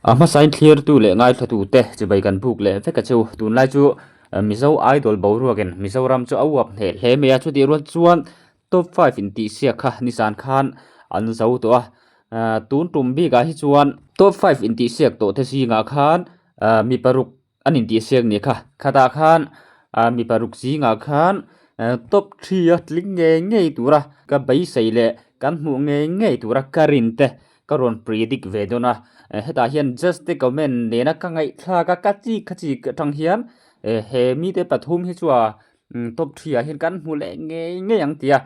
A hmasain thlirtu leh ngaithlatute chibai kan buk leh vek a chu. Tunlai chu Mizo Idol boruakin Mizoram chu a uap hneh hle mai a, chutih rual chuan Top five intihsiak kha nizan khan an zo tawh a. Tun tum bikah hi chuan Top five intihsiak tawh te zingah khan mi paruk an intihsiak nih kha. Khatah khan mi paruk zingah khan Top three a tling ngei ngei tura ka beisei leh kan hmuh ngei ngei tura ka rin te Ka rawn predict ve dawn a, hetah hian just te comment nena ka ngaihthlak a, ka chik kha chik atang hian he mite pathum hi chu a top three ah hian kan hmu leh ngei ngei ang tia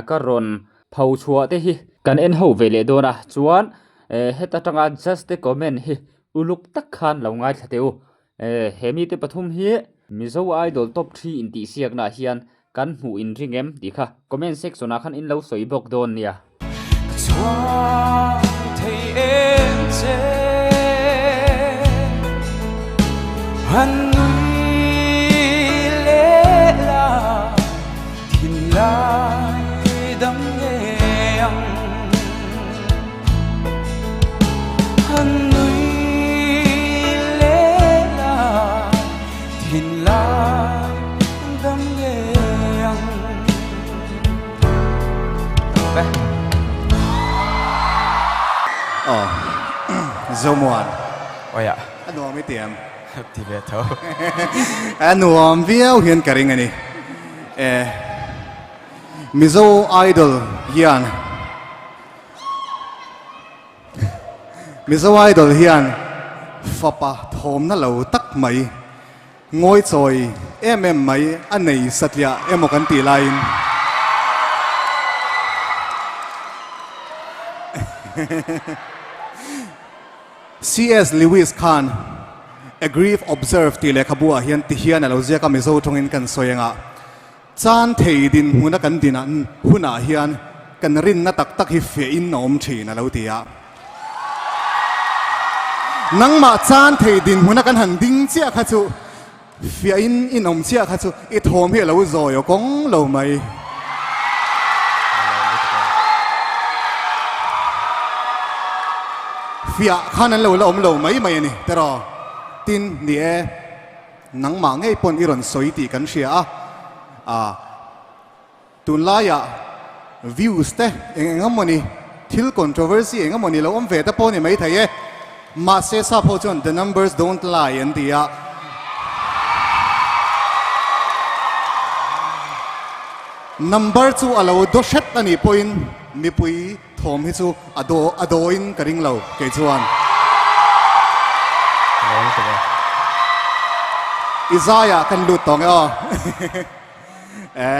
ka rawn pho chhuah te hi kan en ho ve leh dawn a, chuan heta tanga just te comment hi uluk tak khan lo ngaithla teh u. He mite pathum hi Mizo Idol top three intihsiaknaah hian Kan hmuh in ring em tih kha comment section ah khan in lo sawi bawk dawn nia. Ka chhuang thei em che Han nui leh la thinlai dam ngei ang Han nui leh la Thinlai dam ngei ang. Aw Zomuan. Oia. A nuam i ti em? Ti ve tho. A nuam viau hian ka ring a ni. E Mizo Idol hian Mizo Idol hian fapa thawmna lo tak mai, ngawichawi em em mai a nei satliah emaw kan tih laiin CS Lewis khan A Grief Observed tih lehkhabu ah hian ti hian a lo ziak a, Mizo tawngin kan sawi anga Chan thei dinhmuna kan dinah hunah hian kan rinna tak tak hi fiahin a awm thin a lo ti a. Nangmah chan thei dinhmuna kan han ding chiah kha chu fiahin in awm chiah kha chu i thawm hi a lo zawi aw kawng lo mai. Fiah khan an lo la awm lo mai mai a ni tiraw? Tin, ni e. Nangmah ngei pawn i rawn sawi tih kan hria a, ah tunlaiah views te eng eng emawni thil controversy eng emawni lo awm ve te pawh ni maithei e, mahse sap ho chuan the numbers don't lie an ti a, number chu a lo daw hret a nih pawhin mipui Thawm hi chu a daw a dawin ka ring lo kei chuan. I zaiah kan lut tawng e aw. E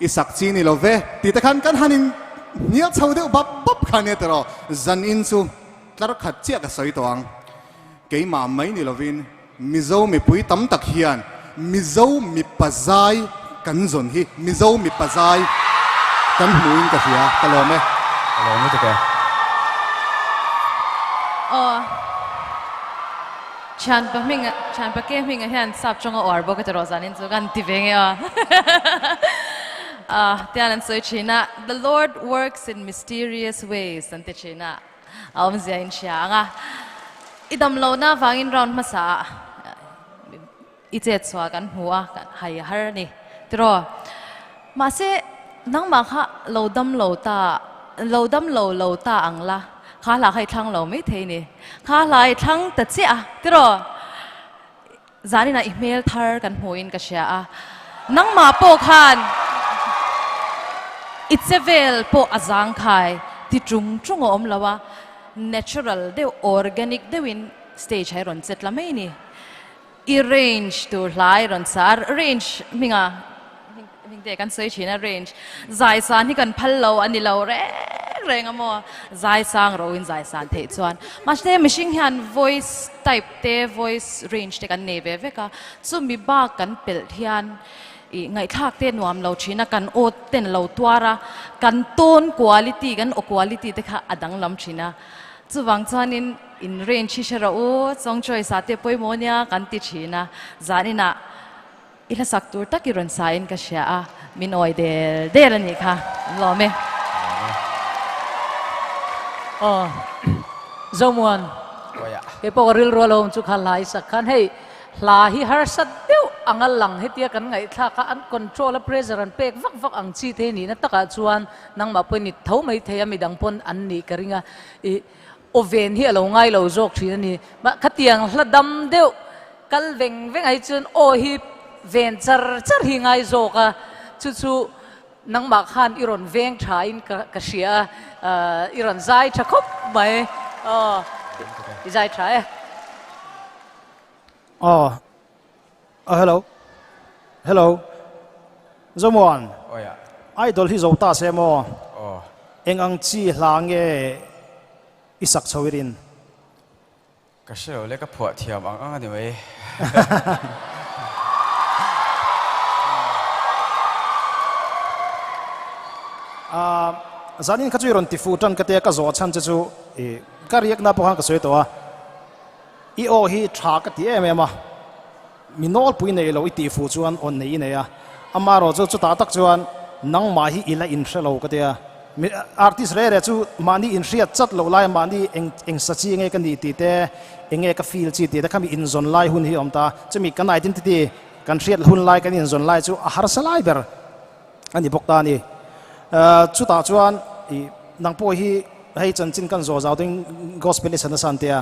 i sak chi ni lo ve tih te khan kan han in hnial chho deuh bap bap kha nia tiraw. Zan in chu tlar khat chiah ka sawi tawh ang. Keimah mai ni lovin Mizo mipui tam tak hian Mizo mipa zai kan zawn hi Mizo mipa zai kan hmuhin ka hria, ka lawm e. Ka lawm lutuk e. Aw. Thianpa hminga, thianpa ke hminga hian sap tawnga uar bawk a ti rawh zanin chu kan ti ve nge aw. Ah, tian an sawi thin a, The Lord works in mysterious ways an ti thin a. A awmzia in hria ang a, i dam lohna avangin round hmasa ah i chet chhuah kan hmu a, hai a har a ni tiraw. Mahse nangmah kha lo dam lo ta, lo dam lo lo ta ang la, kha hla kha i thlang lo maithei ni, kha hla i thlang ta chiah a tiraw. Zaninah i hmel thar kan hmuhin ka hria a, nangmah pawh khan i che vel pawh a zangkhai ti tung tung a awm lo a, natural deuh, organic deuhin stage ah i rawn che tla mai ni. I range tur hla i rawn sa a, range hminga Hming te kan sawi thin a range zai san hi kan phal lo a ni lo reng reng a maw zai sang ro in zai san theih chuan mahse mihring hian voice type te voice range te kan nei ve vek a chumi bak kan pelh hian ih ngaihthlak te nuam lo thin a kan aw ten lo tuar a kan tone quality kan aw quality te kha a danglam thin a chuvang chuanin in range hi hre rawh u song choice ah te pawimawh nia kan ti thin a zaninah I hlasak tur tak i rawn sa in ka hria a, min awi del del a nih kha, an lawm e. Aw, Zomuan, kei pawh ka rilru a lo awm chu kha hla i sak khan hei hla hi harsat deuh anga lang hetia kan ngaihthlak a, an control a pressure an pek vak vak ang chi te nihna takah chuan nangmah pawhin i tho mai thei a, midang pawn an nih ka ring a, i aw ven hi a lo ngai lo zawk thin a ni. Mah khatiang hla dam deuh kal veng veng ah hi chuan aw hi ven char char hi ngai zawk a, chu chu Nangmah khan i rawn veng tha in ka ka hria a, i rawn zai tha khawp mai. Aw, i zai tha e. Aw, aw hello, hello, Zomuan, Idol hi zo ta se maw? Eng ang chi hla nge i sak chho i rin? Ka hre lo le, ka phuah thiam ang ang a ni mai. Zanin kha chu i rawn ti fuh tan ka tia ka zawh chhan che chu i ka riakna pawh khan ka sawi tawh a, i aw hi tha ka ti em em a, mi nawlpui nei lo i tih fuh chuan aw nei i nei a, amaherawh chu chutah tak chuan nangmah hi i la inhre lo ka tia. Mi artist reh reh chu mahni inhriat chat loh lai mahni eng eng sa chi nge ka nih tih te, eng nge ka feel chi tih te kha mi inzawn lai hun hi a awm ta. Chumi kan identity kan hriat hun lai kan inzawn lai chu a harsa lai ber a ni bawk ta a ni. Chutah chuan i nang pawh hi hei chanchin kan zawh zau ding gospel i sana san tia.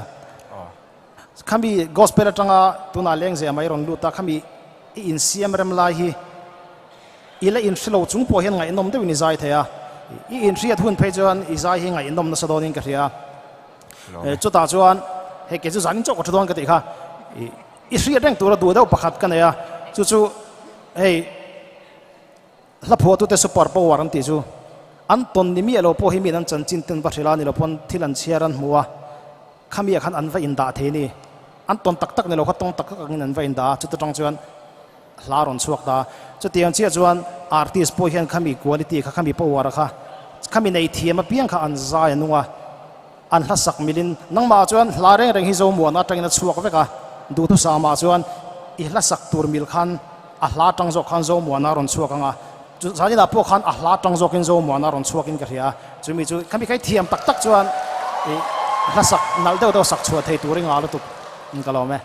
Khami gospel atanga tunah lengzeh mai rawn lut a, khami i insiam rem lai hi i la inhrilo chung pawh hian ngaihnawm deuhin i zai thei a, i inhriat hun phei chuan i zai hi ngaihnawm nasa dawnin ka hria. Chutah chuan hei kei chu zanin chauh ka thu dawn ka tih kha, i hriat reng tura duh deuh pakhat ka nei a, chu chu hei Hla phuahtute super power an tih chu an tawn ni miah lo pawh hi miin an chanchin ten va hrilh a ni lo pawn thil an chhiar an hmu a, khamiah khan an va indah thei a ni. An tawn tak tak ni lo kha tawng tak tak angin an va indah a, chuta tang chuan hla a rawn chhuak ta. Chutiang chiah chuan artist pawh hian khami quality kha, khami power kha, khami nei thiam apiang kha an zai a nung a, an hla sak milin nangmah chuan hla reng reng hi Zomuana atangin a chhuak vek a, duhthusama chuan i hla sak tur mil khan a hla tang zawk khan Zomuana a rawn chhuak ang a, chu zaninah pawh khan a hla tang zawkin Zomuana a rawn chhuakin ka hria a, chumi chu khami kha i thiam tak tak chuan i hla sak nalh deuh deuh sak chhuah thei tur i ngah lutuk in ka lawm e.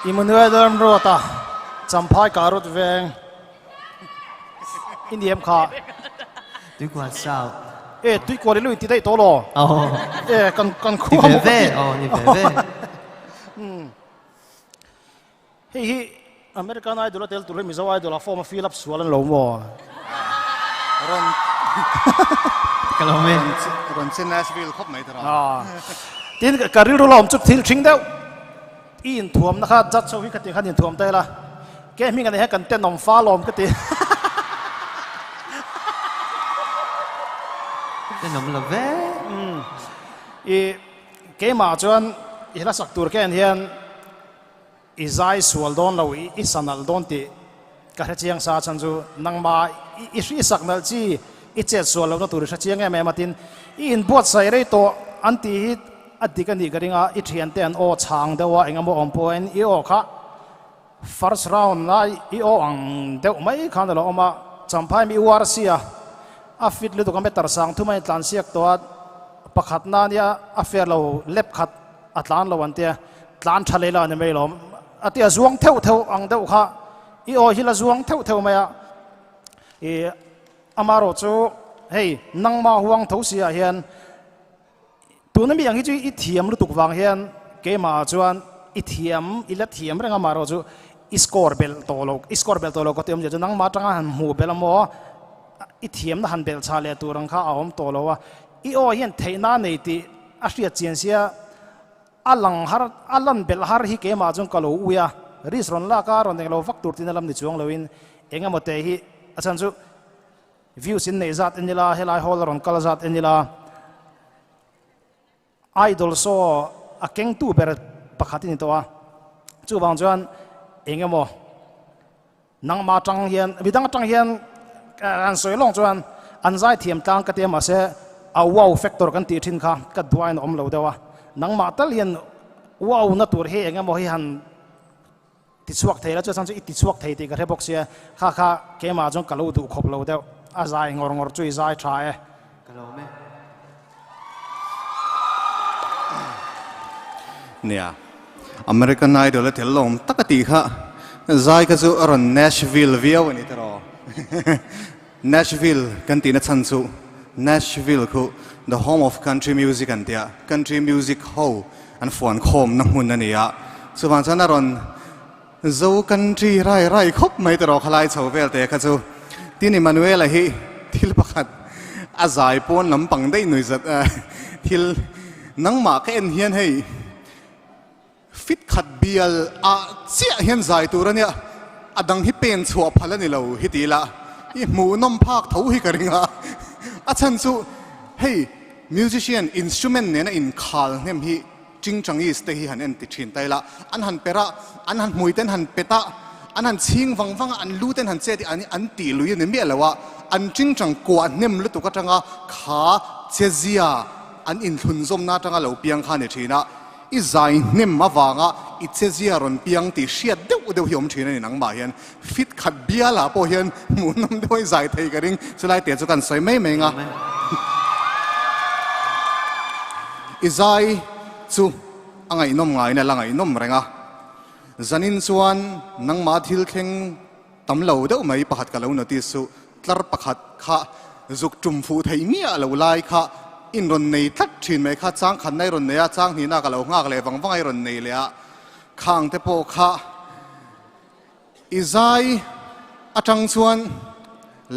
Immanuel Ramruata Champhai Karut veng i niam kha. Tuikual South. E Tuikual i lui ti daih tawh law. E kan kan khua Ni ve ve, aw ni ve ve. Hei hi American Idol a tel tur hi Mizo Idol ah form a fill up sual an lo maw? Rawn Ka lo men. Rawn che Nashville khawp mai tara. Tin ka rilru la awm chu thil thing deuh. I inthuamna kha judge ho hi khatiang khan inthuam ta ila. Ke hming a nei hian kan tenawm fa lawm ka ti. Tenawm lo ve. I keimah chuan i hla sak tur ken hian I zai sual dawn lo, i sa nalh dawn tih ka hre chiang sa chhan chu nangmah i hri sak nalh chi i chet sual lohna tur i hre chiang em em a tin i inbuatsaih rei tawh an tih hi a dik a nih ka ring a, i thiante an aw chhang deuh a engemaw awm pawhin i aw kha first round lai i aw ang deuh mai khan a lo awm a, Champhai mi URC a a fit lutuk a meter sang thum a intlansiak tawh a pakhat na nia a fair lo lep khat A tlan lo an tia, tlan tha leh la ni mai lawm. A tia zuang theuh theuh ang deuh kha i aw hi la zuang theuh theuh mai a. I amarawh chu hei nangma huang tho si ah hian tuna mi ang hi chu i thiam lutuk vang hian keimah ah chuan i thiam i la thiam reng amarawh chu i score belh tawh lo i score belh tawh lo ka ti awmzia chu nangma atanga han hmuh belh amaw i thiamna han belh chhah leh tur ang kha a awm tawh lo a. I aw hian theihna a nei tih a hriat chian sia, a lang har, a lan belh har hi keimah chuan ka lo ui a, risk rawn lak a, rawn englo vak tur tina lam ni chuang loin eng emaw te hi a chhan chu views in neih zat en ila, helai hall a rawn kal zat en ila, idol show a kengtu ber pakhat i ni tawh a. Chuvang chuan eng emaw nangmah atang hian midang atang hian an sawi lawng chuan an zai thiam tlang ka ti a mahse a wow factor kan tih thin kha ka duain a awm lo deuh a. Nangmah tal hian wow na tur hi eng emaw hi han ti chhuak thei la chuan chu i ti chhuak thei tih ka hre bawk sia kha kha keimah chuan ka lo duh khawp lo deuh a zai ngawr ngawr chu i zai tha e. Ka lo awm e. Nia, American Idol a tel lawm tak a tih kha zai kha chu a rawn Nashville viau a ni tiraw. Nashville kan tihna chhan chu Nashville khu the home of country music an tia, country music ho an fuan khawmna hmun a ni a, chuvang chuan a rawn Zo country rai rai khawp mai tawh khalai chho vel te kha chu. Tin Emmanuel-a hi thil pakhat a zai pawn lampang daih nui zat thil nangmah ka en hian hei Fit khat bial ah chiah hian zai tur a nia, a dang hi pen chhuah phal a ni lo hi ti ila i hmuhnawm phak tho hi ka ring a. A chhan chu hei musician instrument nena inkhal hnem hi Chingchangis te hi han en ti thin ta ila, an han per a, an han hmui ten han pet a, an han chhing vang vang a, an lu ten han chet i an an tih lui a ni miah lo a, an chingchang kuah hnem lutuk atanga kha chezia an inthlunzawmna atanga lo piang kha a ni thin a. I zai hnem avanga i chezia rawn piang tih hriat deuh deuh hi awm thin a ni nangmah hian fit khat bialah pawh hian hmuhnawm deuh a i zai thei ka ring chulai te chu kan sawi mai mai anga i zai chu a ngaihnawm ngaiin a la ngaihnawm reng a zanin chuan nangmah thil thleng tam lo deuh mai pakhat ka lo notice chu tlar pakhat kha zuk tum fuh thei miah lo lai kha in rawn nei tlat thin mai kha chang khatna i rawn nei a chang hnihna ka lo nghak leh vang vang a i rawn nei leh a khang te pawh kha i zai atang chuan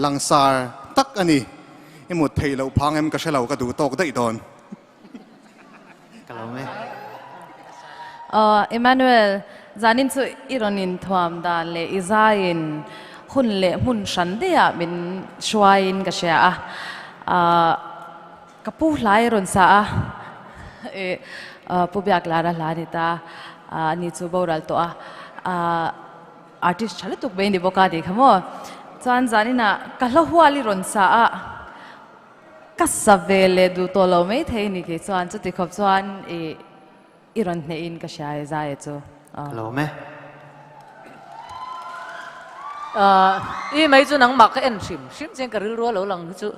langsar tak a ni i mut theih loh phang em ka hre lo ka duh tawk daih dawn. Ka lo me. Aw Emmanuel, zanin chu i rawn inthuam dan leh i zaiin hun leh hmun hran daihah min hruaiin ka hria a. Ahh ka pu hla i rawn sa a, ih Pu Biaklara hla a ni ta, ani chu boral tawh a. Ahh artist tha lutuk mai a ni bawk a tih kha maw. Chuan zaninah ka hla hual i rawn sa a. Ka sa ve leh duh tawh lo mai thei ni kei chuan chuti khawp chuan i i rawn hneh in ka hria e Zaia chu. Ka lawm e. I mai chu nangmah ka en hrim hrim chian ka rilru a lo lang hi chu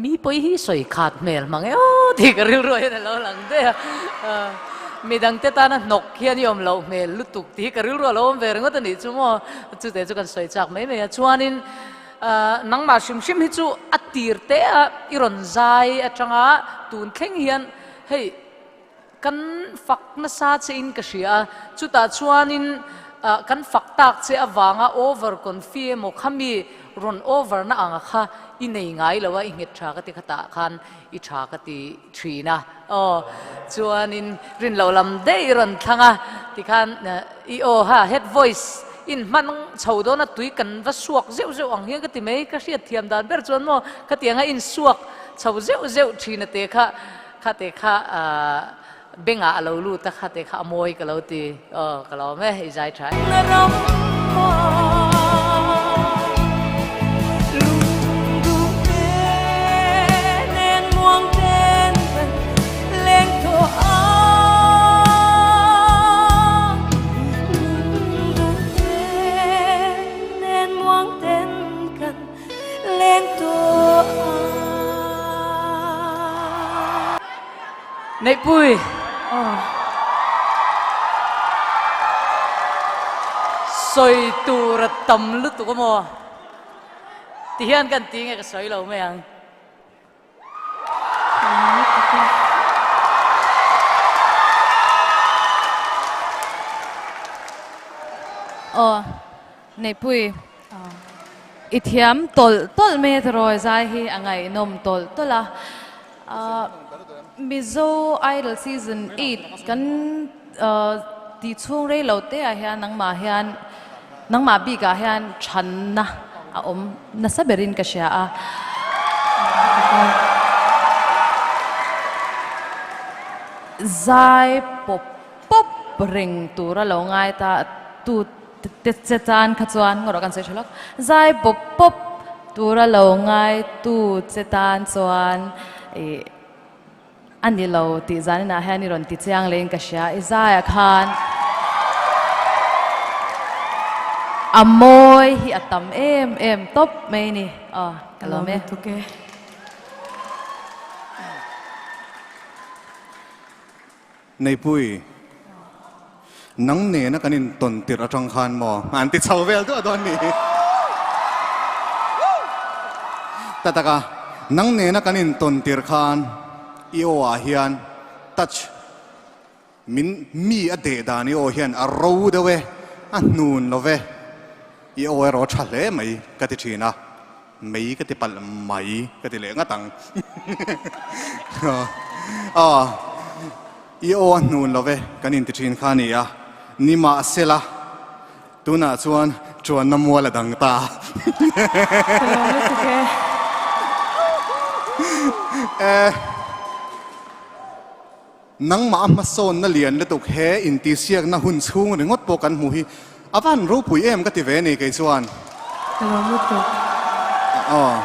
mi pawi hi sawi khat hmel mang e aw tih ka rilru hian a lo lang daih a. Midangte tana hnawk hian i awm loh hmel lutuk tih hi ka rilru a lo awm ve ringawt a nih chu maw. Chute chu kan sawi chak mai mai a. Chuanin Nangmah hrim hrim hi chu a tir te a i rawn zai atanga tun thleng hian hei kan fak nasa che in ka hria a, chutah chuanin kan fak tak che avanga over confi emaw khami rawn over na anga kha i nei ngai lo a, i nghet tha ka ti khatah khan i tha ka ti thin a, aw chuanin rin loh lam daih rawn thlang a tikhan i aw ha head voice in hman chho dawn a tui kan va suak zeuh zeuh ang hian ka ti mai ka hriat thiam dan ber chuan maw khatiang a in suak chho zeuh zeuh thin a te kha kha te kha ah bengah a lo lut a kha te kha a mawi ka lo ti aw ka lawm e i zai tha e. Neihpui. Sawi tur a tam lutuk a maw? Ti hian kan ti nge ka sawi lo mai ang. Aw, Neihpui. I thiam tawlh tawlh mai a tiraw zai hi a ngaihnawm tawlh tawlh a. Mizo Idol Season 8 kan tih chhung rei lo te ah hian nangmah hian nangmah bik ah hian thanna a awm nasa berin ka hria a. Zai pawp. reng tura lo ngai ta tu te che tan kha chuan ngawrh kan sawi tha lawk. Zai pawp pawp tura lo ngai tu che tan chuan ih a ni lo tih zaninah hian i rawn ti chiang leh in ka hria. I zaiah khan a mawi hi a tam em em tawp mai a ni. Aw ka lawm e. Neipui, nang nena kan intawn tirh atang khan maw an ti chho vel duah dawn ni. Ta taka, nang nena kan intawn tirh khan i aw ah hian touch min mi a deh dan i aw hian a ro deuh e, a hnun lo ve, i aw erawh a tha hle mai ka ti thin a. Mei ka ti palh mai ka ti leh ngat ang. Aw, i aw a hnun lo ve kan inti thin kha a ni a, nimahsela tunah chuan chuanna mual a dang ta. Ka lawm lutuk e. E, nangmah a hmasawnna lian lutuk he intihsiakna hun chhung ringawt pawh kan hmuh hi a van ropui em ka ti ve ni kei chuan. Ka lawm lutuk. Aw.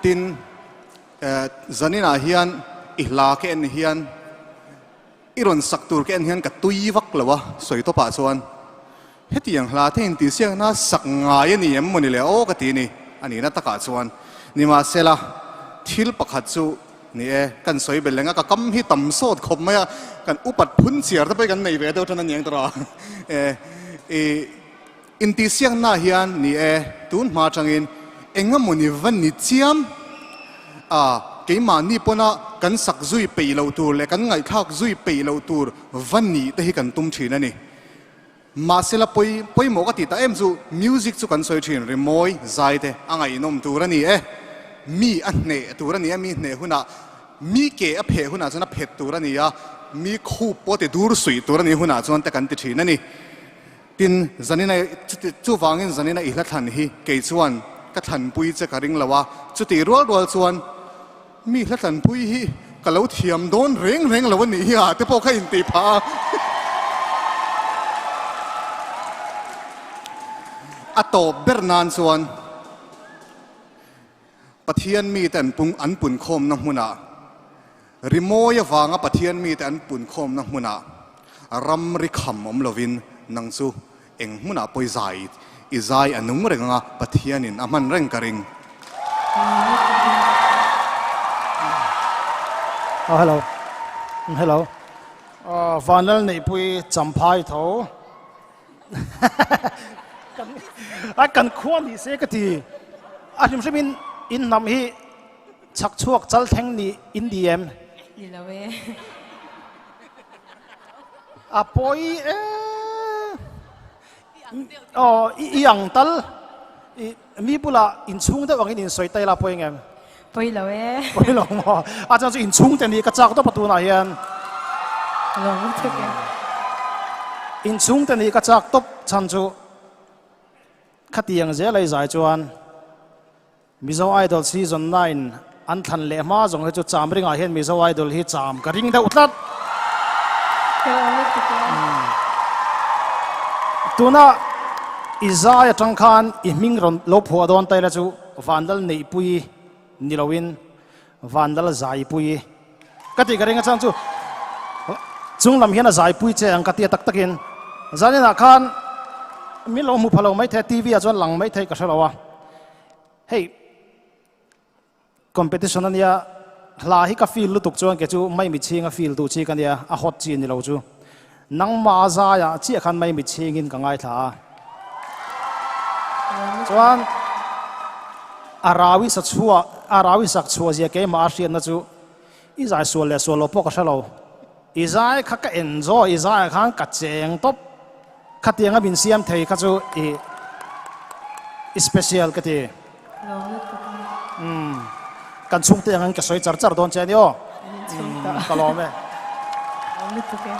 Tin, zaninah hian i hla ka en hian i rawn sak tur ka en hian ka tui vak lo a, sawi tawpah chuan hetiang hla te intihsiakna sak ngai a ni em mawni le aw ka ti ni a nihna takah chuan. Nimahsela, thil pakhat chu ni e, kan sawi belh leng a, ka kam hi tam sawt khawp mai a, kan upat phun chiar te pawh hi kan nei ve deuh tan a niang tawh a. E, i intihsiakna hian ni e, tun hma atangin eng emawni va ni chiam a, keimahni pawna kan sak zui peih loh tur leh kan ngaihthlak zui peih loh tur va nih te hi kan tum thin a ni. Mahsela pawi pawimawh ka tih tak em chu music chu kan sawi thin rimawi zai te a ngaihnawm tur a ni e, mi a hneh tur a ni a, mi hneh hunah mi ke a pheh hunah chuan a phet tur a ni a, mi khup pawh ti dur suih tur a nih hunah chuan te kan ti thin a ni. Tin, zanina chuti chuvangin zanina i hla thlan hi kei chuan ka thlanpui che ka ring lo a, chutih rual rual chuan Mi hla tlanpui hi ka lo thiam dawn reng reng lo a nih hi a te pawh kha intih phah a. A tawp ber nan chuan Pathian mite an pung an punkhawmna hmunah rimawi avanga Pathian mite an punkhawmna hmunah ramri kham awm lovin nang chu Eng hmunah pawh i zai i zai a nung reng anga Pathianin a hman reng ka ring. Oh hello hello Vanlal Neihpui Champhai tho a kan khua ni se ka ti a hrim hrim in in hnam hi chhak chhuak chal thleng ni in ni em? Ni lo e. A pawi e. Aw i ang tal i mi bulah inchhung deuh angin insawi ta ila pawi ngem? Pawi lo e. Pawi lo maw? A chuan chu inchhung te nih ka chak tawp a tunah hian. Lo lutuk e. Inchhung te nih ka chak tawp chhan chu khatiang zel a i zai chuan Mizo Idol season 9 an thlan leh hma zawng hi chu cham ringah hian Mizo Idol hi cham ka ring deuh tlat. Tuna i zai atang khan i hming rawn lo phuah dawn ta ila chu Vanlal Neihpui ni loin Vanlal Zaipui ka tih ka ring a chang chu chung lam hian a zaipui che ang ka tia tak takin zaninah khan min lo hmu pha lo maithei a TV ah chuan lang maithei ka hre lo a. Hei competition ania hla hi ka feel lutuk chuan ke chu mai mi chhing a feel duh chi ka nia a hot chi ni lo chu nangma zaiah chiah khan mai mi chhingin ka ngaithla a chuan a rawi sa chhuah a rawi sak chhuah zia keimah a hriatna chu i zai sual leh sual lo pawh ka hre lo i zai kha ka enjoy i zaiah khan ka cheng tawp Khatianga min siam thei kha chu i i special ka ti. Umm kan chhungte angin ka sawi char char dawn che a ni aw. Umm ka lawm e. Lawm lutuk e.